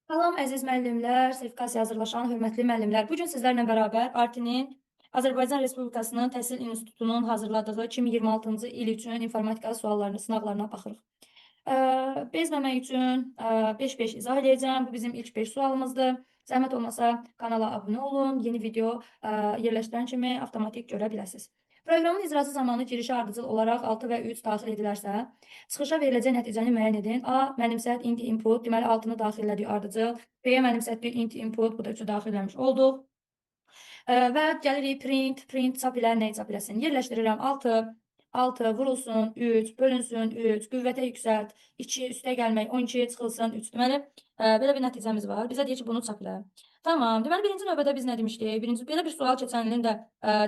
Salam əziz müəllimlər, sertifikasiya hazırlaşan hörmətli müəllimlər. Bu gün sizlərlə bərabər ARTİ-nin Azərbaycan Respublikasının Təhsil İnstitutunun hazırladığı 2026-cı il üçün informatika suallarını, sınaqlarına baxırıq. Bezməmək üçün 5-5 izah edəcəm. Bu bizim ilk 5 sualımızdır. Zəhmət olmasa kanala abunə olun. Yeni video yerləşdirən kimi avtomatik görə biləsiniz. Proqramın icrası zamanı girişə ardıcıl olaraq 6 və 3 daxil edilərsə, çıxışa veriləcək nəticəni müəyyən edin. A. Mənimsət int input, deməli 6-nı daxil elədik ardıcıl. B. Mənimsətdik int input, bu da 3-ü daxil eləmiş olduq. Və gəlirik print, print çap ilə nəyi çap eləsin? Yerləşdirirəm 6, 6 vurulsun 3, bölünsün 3, qüvvətə yüksəlt, 2, üstə gəlmək 12, çıxılsın 3. Deməli, belə bir nəticəmiz var. Bizə deyir ki, bunu çap elə. Tamam. Deməli, birinci növbədə biz nə demişdik? Birinci, belə bir sual keçən ilin də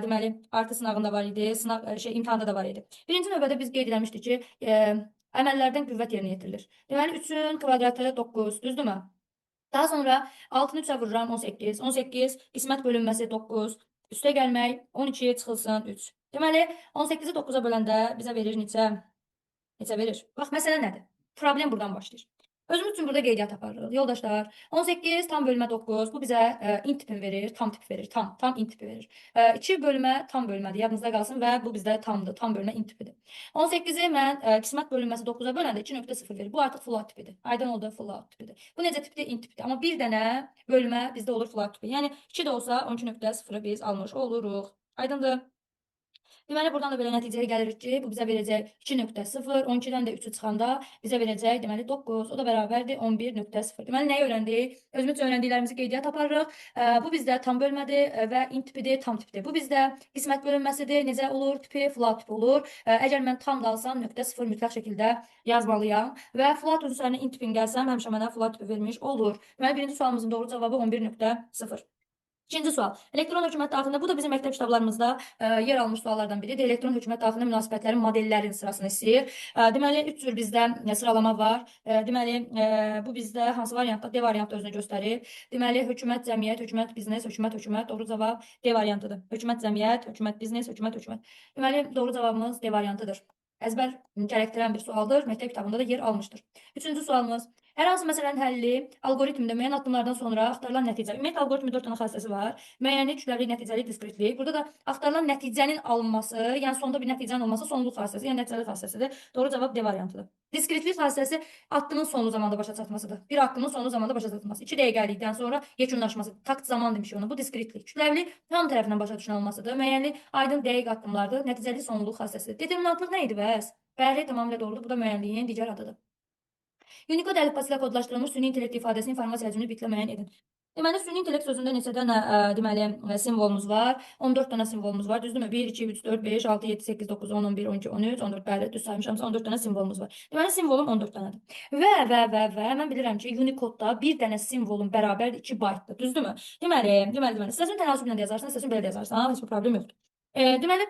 deməli, artı sınağında var idi, sınaq, imtahanda da var idi. Birinci növbədə biz qeyd eləmişdik ki, əməllərdən qüvvət yerinə yetirilir. Deməli, 3-ün kvadratı 9, düzdürmü? Daha sonra 6-nı 3-ə vururam 18. 18 qismət bölünməsi 9. Üstə gəlmək 12 çıxılsın 3. Deməli 18-i 9-a böləndə bizə verir neçə? Neçə verir? Bax, məsələ nədir? Problem buradan başlayır. Özümüz üçün burada qeydiyyat aparırıq. Yoldaşlar, 18 tam bölmə 9. Bu bizə int tipini verir, tam tipi verir. Tam int tipi verir. 2 bölmə tam bölmədir. Yadınızda qalsın və bu bizdə tamdır. Tam bölmə int tipidir. 18-i mən qismət bölünməsi 9-a böləndə 2.0 verir. Bu artıq float tipidir. Aydın oldu, float tipidir. Bu necə tipdir? Int tipidir. Amma bir dənə bölmə bizdə olur float tipi. Yəni 2 də olsa 12.0-ı biz almış oluruq. Aydındır? Deməli, buradan da belə nəticəyə gəlirik ki, bu bizə verəcək 2.0, 12-dən də 3-ü çıxanda bizə verəcək, deməli, 9, o da bərabərdir 11.0. Deməli, nəyi öyrəndik? Özümüz üçün öyrəndiklərimizi qeydiyyat aparırıq. Bu bizdə tam bölmədir və int tipidir, tam tipdir. Bu bizdə qismət bölünməsidir. Necə olur? Tipi float tipi olur. Əgər mən tam da alsam, .0 mütləq şəkildə yazmalıyam. Və float üzərinə int tipini gəlsəm, həmişə mənə float tipi vermiş olur. Deməli, birinci sualımızın doğru cavabı 11.0. İkinci sual. Elektron hökumət daxilində, bu da bizim məktəb kitablarımızda yer almış suallardan biridir. Elektron hökumət daxilində münasibətlərin modellərin sırasını istəyir. Deməli, 3 cür bizdə sıralama var. Deməli, bu bizdə hansı variantda? D variantı özünü göstərir. Deməli, hökumət, cəmiyyət, hökumət, biznes, hökumət, hökumət. Doğru cavab D variantıdır. Hökumət, cəmiyyət, hökumət, biznes, hökumət, hökumət. Deməli, doğru cavabımız D variantıdır. Əzbər gərəktirən bir sualdır. Məktəb kitabında da yer almışdır. Üçüncü sualımız. Hər hansı məsələnin həlli alqoritmdə müəyyən addımlardan sonra axtarılan nəticə. Ümumiyyətlə, alqoritmin 4 dənə xassəsi var. Müəyyənlik, kütləvilik, nəticəlik, diskretlik. Burada da axtarılan nəticənin alınması, yəni sonda bir nəticənin olması sonluq xassəsi, yəni nəticəlik xassəsidir. Doğru cavab D variantıdır. Diskretlik xassəsi addımın sonu zamanda başa çatmasıdır. Bir addımın sonu zamanda başa çatması. 2 dəqiqəlikdən sonra yekunlaşması. Takt zaman demişik ona. Bu diskretlik. Kütləvilik hamı tərəfindən başa düşülən olmasıdır. Müəyyənlik aydın dəqiq addımlardır. Nəticəlik sonluq xassəsidir. Determinantlıq nə idi bəs? Bəli, tamamilə doğrudur. Bu da müəyyənliyin digər adıdır. Unicode əlifbası ilə kodlaşdırılmış süni intellekt ifadəsini informasiya həcmini bitlə müəyyən edin. Deməli, süni intellekt sözündə neçə dənə deməli, simvolumuz var? 14 dənə simvolumuz var. Düzdürmü? 1, 2, 3, 4, 5, 6, 7, 8, 9, 10, 11, 12, 13, 14. Bəli, düz saymışamsa 14 dənə simvolumuz var. Deməli, simvolum 14 dənədir. Və mən bilirəm ki, Unicode-da bir dənə simvolum bərabərdir 2 baytdır. Düzdürmü? Deməli, istəsən tənasüblə də yazarsan, istəsən belə də yazarsan, heç bir problem yoxdur. Deməli,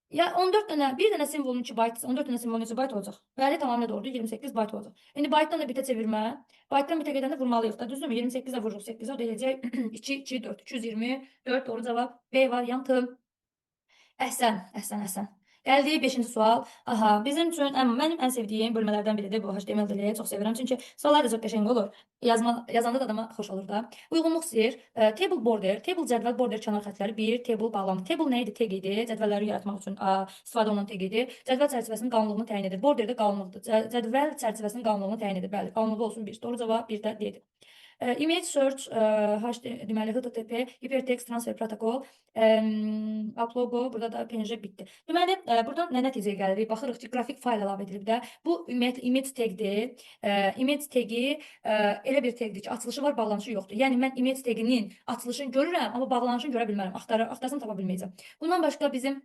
ya 14 dənə, bir dənə simvolun 2 bayt, 14 dənə simvolun neçə bayt olacaq? Bəli, tamamilə doğrudur. 28 bayt olacaq. İndi baytdan da bitə çevirmə. Baytdan bitə gedəndə vurmalıyıq da, düzdürmü? 28-ə vururuq 8-ə, o da eləyəcək 2, 2, 4, 224 doğru cavab B variantı. Əhsən, əhsən, əhsən. Gəldik 5-ci sual. Aha, bizim üçün mənim ən sevdiyim bölmələrdən biridir bu HTML dili. Çox sevirəm çünki suallar da çox qəşəng olur. Yazanda da adama xoş olur da. Uyğunluq istəyir. Table border, table cədvəl, border kənar xətləri 1, table bağlantı. Table nə idi? Tag idi. Cədvəlləri yaratmaq üçün istifadə olunan tag idi. Cədvəl çərçivəsinin qalınlığını təyin edir. Border də qalınlıqdır. Cədvəl çərçivəsinin qalınlığını təyin edir. Bəli, qalınlığı olsun 1. Doğru cavab 1 də D-dir. Image search, deməli HTTP, Hypertext Transfer Protocol, uplogo, burada da PNG bitdi. Deməli, buradan nə nəticəyə gəlirik? Baxırıq ki, qrafik fayl əlavə edilib də. Bu ümumiyyətlə image tagdir. Image tagi elə bir tagdir ki, açılışı var, bağlanışı yoxdur. Yəni mən image taginin açılışını görürəm, amma bağlanışını görə bilmərəm. Axtarsam tapa bilməyəcəm. Bundan başqa bizim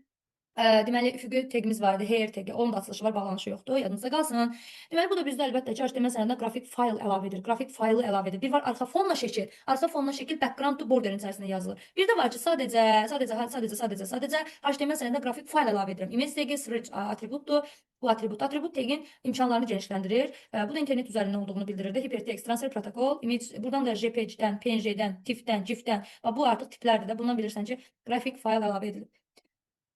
deməli, üfüqi tagimiz var idi, hair tagi, onun da açılışı var, bağlanışı yoxdur, yadınızda qalsın. Deməli, bu da bizdə əlbəttə ki, HTML sənədində qrafik fayl əlavə edir, qrafik faylı əlavə edir. Bir var arxa fonla şəkil, arxa fonla şəkil background to borderin içərisində yazılır. Bir də var ki, sadəcə HTML sənədində qrafik fayl əlavə edirəm. Image tagi src atributdur. Bu atribut tagin imkanlarını genişləndirir. Bu da internet üzərindən olduğunu bildirirdi. Hypertext Transfer Protocol, image, buradan da JPEG-dən, PNG-dən, TIFF-dən, GIF-dən, bu artıq tiplərdir də. Bundan bilirsən ki, qrafik fayl əlavə edilib.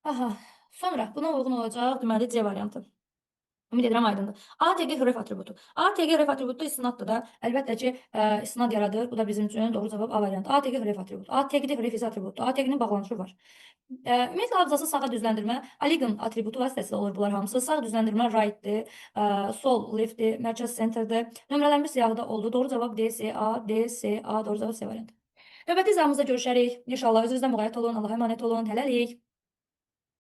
Aha, sonra buna uyğun olacaq, deməli C variantı. Ümid edirəm aydındır. A təqi href atributu. A təqi href atributu istinaddır da. Əlbəttə ki, istinad yaradır. Bu da bizim üçün doğru cavab A variantı. A təqi href atributu. A təqi href isə atributu. A təqinin bağlanışı var. Ümumiyyətlə abzası sağa düzləndirmə align atributu vasitəsilə olur bunlar hamısı. Sağ düzləndirmə right-dir, sol left-dir, mərkəz center-dir. Nömrələnmiş siyahıda oldu. Doğru cavab D, C, A, D, C, A. Doğru cavab C variantı. Növbəti izahımızda görüşərik. İnşallah özünüzdən müğayət olun. Allah'a əmanət olun. Hələlik.